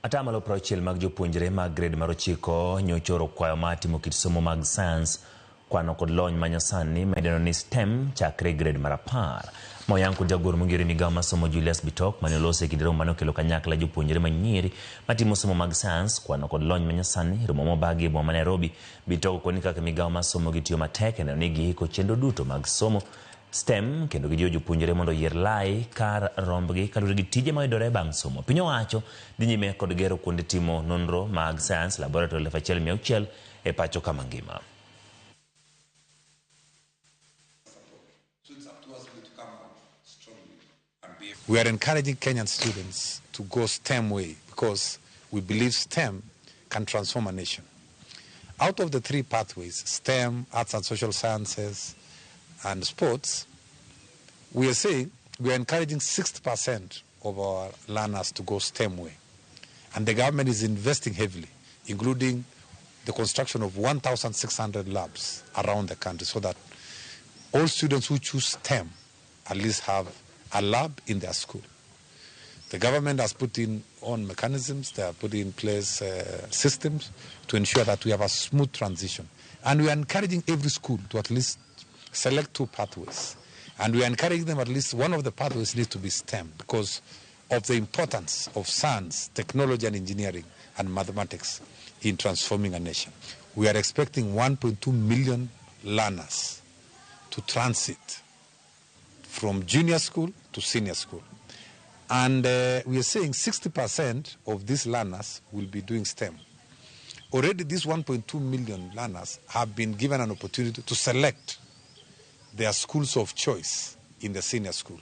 Atamalo 60 mag jopuonjre mag grade mar 9 nyocha oro kwayo mar timo kit somo mag sayans, kwano kod lony manyasani ma idendo ni STEM chakre grade mar 10. Ma oyang kod jagoro mong'ere migawo mar somo Julius Bitok mane oloso e kinde romo mane okelo kanyakla jopuonjre manyiri matimo somo mag sayans, kwano kod lony manyasani, romo mobagi e boma ma Nairobi. Bitok okoni kaka migawo mar somo gitiyo matek e neno ni giiko chenro duto mag somo STEM kendo gijiwo jopuonjre mondo oyier lai kar rombgi kaluwore gi tije mayudore bang' somo. Piny owacho dhi nyime kod gero kuonde timo nonro mag sayans laboratory 1600 e pacho kama ngima. We are encouraging Kenyan students to go STEM way because we believe STEM can transform a nation. Out of the three pathways, STEM, arts and social sciences, and sports, we are saying we are encouraging 60% of our learners to go STEM way. And the government is investing heavily, including the construction of 1,600 labs around the country so that all students who choose STEM at least have a lab in their school. The government has put in on mechanisms, they have put in place systems to ensure that we have a smooth transition. And we are encouraging every school to at least select two pathways. And we are encouraging them at least one of the pathways needs to be STEM because of the importance of science, technology and engineering and mathematics in transforming a nation. We are expecting 1.2 million learners to transit from junior school to senior school. And we are saying 60% of these learners will be doing STEM. Already these 1.2 million learners have been given an opportunity to select their schools of choice in the senior school.